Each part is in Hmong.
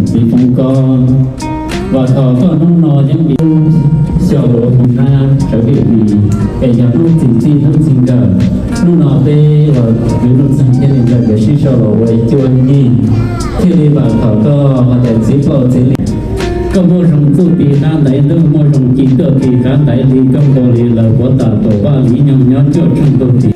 Txiv Foob Kob, vam khom koj hnub no yeej xyaum luag mus nab tsawv vim li, es yog hnub txi txij hnub txi nkawm, hnub no peb uas kwv Nuj Txeeg thiab li ntawd nkawd sib sau los ua ib cuab nyij, thiaj li vam khom koj hais tias txiv Nplauj txiv Lis, koj muaj zoo txuj ti qab ntais ntuj, muaj zoo ci tuaj ti qab ntais li, koj nkaus li lawv puav tam tuam vaj li nyoog nyob cuaj tsheej ntuj ti.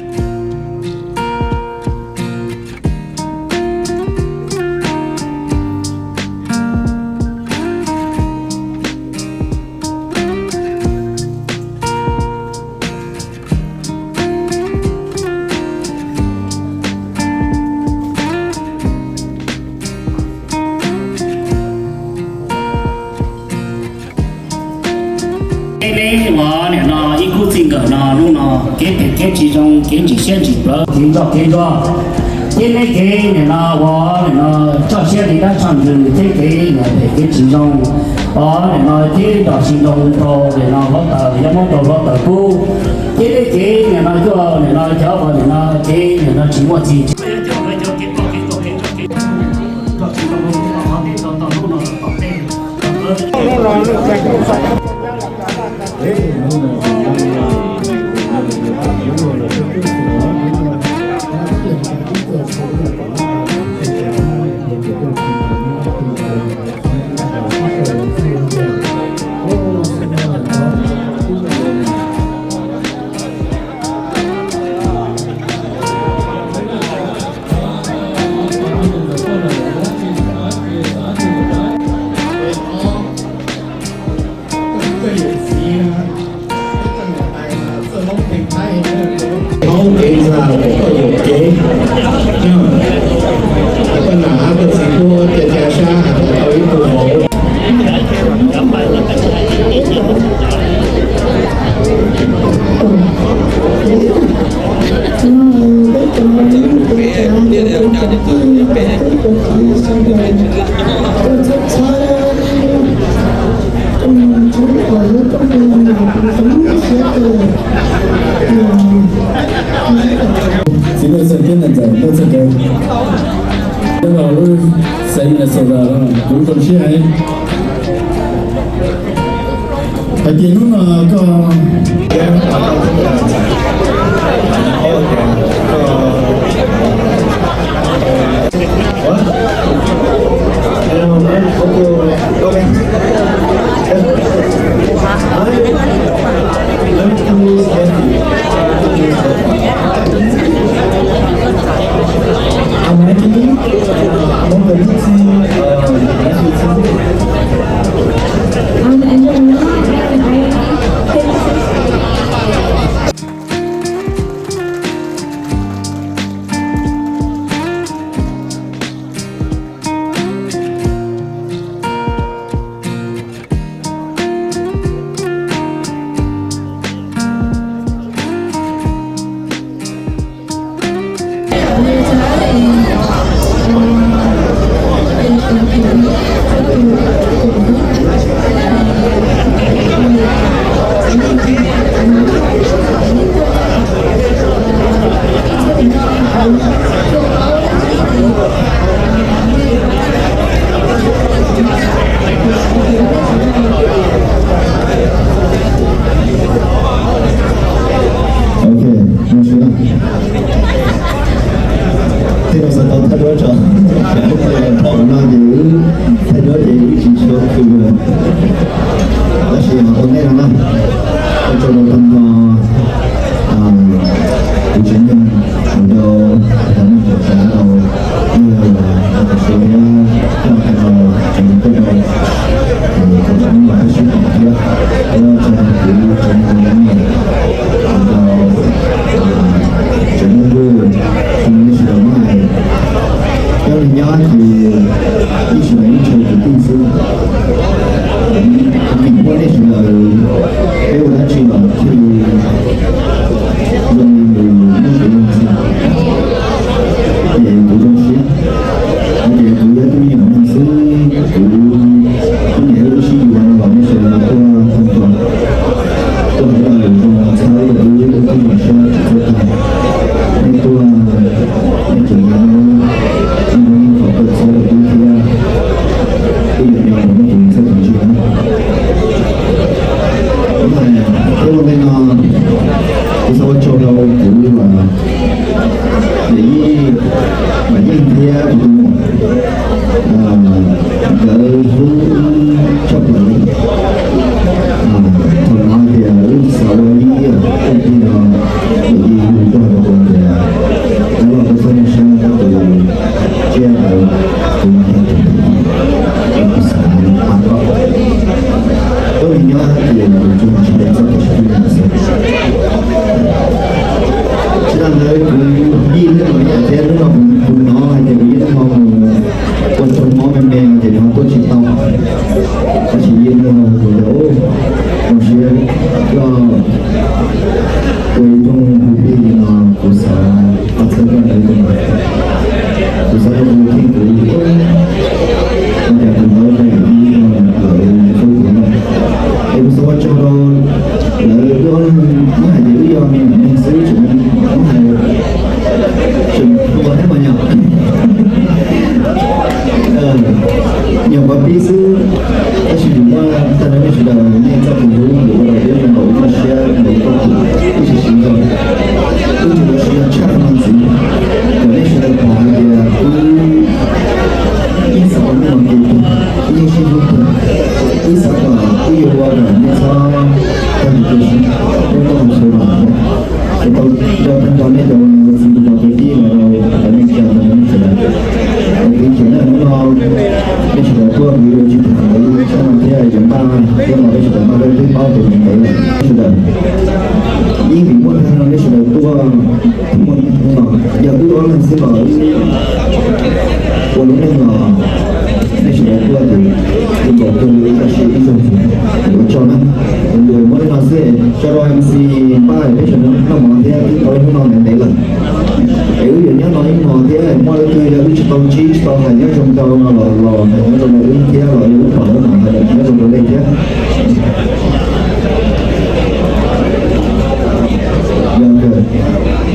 Neb uas nim no ib khub txij nkawm no hnub no kev phem kev tsis zoo, kev ntsim siab ntsim plawv, kev nroj kev nrog, thiab neb kev nim no uas nim no txoj siab li dab tshaj ntsws thiab kev nim phem kev tsis zoo, uas nim no thiab nroj tsis zoo rau nim no hluav taws, yog muab rau hluav taws kub, thiab neb kev nim no cuaj nim no cov uas nim no kev nim no tsis muaj txim. Hmoob kev ntxa kom koj yuam kev, koj nam ab koj txiv tuaj cia ca sab has tau ib tug vauv. Txiv Nuj Txeeg thiab niam ntxawm Nuj Txeeg Kawg, nyob rau lub xeev Minnesota no kuv zoo siab heev hais tias hnub no koj Ok, no sawv daws, tej no xav tau thaij duab tso, thaum no ces wb thaij duab ces wb tsis tshua khw lawm. Yij, Vam Yeej thiab kuv tus muam, nkawd hlub tshaj plaws li. Thaum no tias wb xav ua ib yam tus tij no, Vam Yeej hu tuaj rau kuv tias, Nyob los koj txhob muaj siab, koj tus tsiaj ntawd kuv muab tus tij, kuv xav pab koj. Koj li nyob ces kuv tsuas tsis tau txog tam sim no xwb. Tsis tas ntawd kuv yij Leej Hauv thiab hnub no kuv hnov hais tias kuv yij Leej Hauv mus ua tsaug mob me me no ces nws ho tuaj tsis tau. Tab sis yij Leej Hauv kuv tias, Zoo siab koj ua ib rooj hu plig li no, kuv xav pab txhawb koj ib tus. Kuv xav rau kuv kheej kuv, ua cas kuv hnov rau yawm yij no lawv hlub kuv no. Es kuv xav ua tsaug rau lawv, wb ob leeg muab hais tias wb yog me nyuam neeg xwb, tseem muab hais tseem hlub thiab mas yog nyuam qhuav pib xwb, tab sis kuv muab tag nrho nej sawv daws nej txoj kev hlub ua rau peb zoo nkaus ib txoj siab nkaus koj tus, wb tsis siv zog, wb tsis ua siv zog tshaj no ntxiv, kom nej sawv daws pom hais tias wb ib xav ua neej no ces wb yeej sib hlub, wb xav kom wb yuav ua kom nej txhob tag kev cia siab, wb tau hauv xyov los thiab. Es tau nco tag nrho nej cov ua niam ua txiv tus no kwv tij los rau cov neej tsa rau nej sawv daws. Es kuv chim na hnub no nej sawv daws tuaj kuv yuav tsis tham ntawd tshaj no thiab yuav npaj thiab los nej sawv daws npaj, peb twb paub tus neeg ntawd lawm sawv daws. Yeej vim muaj tag no nej sawv daws tuaj, yog wb ob leeg xwb los wb ua lub neej los nej sawv daws tuaj ces kuv nkaus kawg li, tab sis ib zaug ntxiv kuv ua tsaug na. Kuv muab li no xwb, tso rau MC npaj peb sawv daws noj mov thiab twb tau hnub no ntev ntev lawm. Es wb yuav nyob no ib hmos thiab, muaj leej twg yog wb tsis tau ntsib tsis tau hais nyob zoo rau no los los hais nyob zoo rau wb thiab, los yog wb pom lawm no hais nyob zoo rau nej thiab. Yog kawg.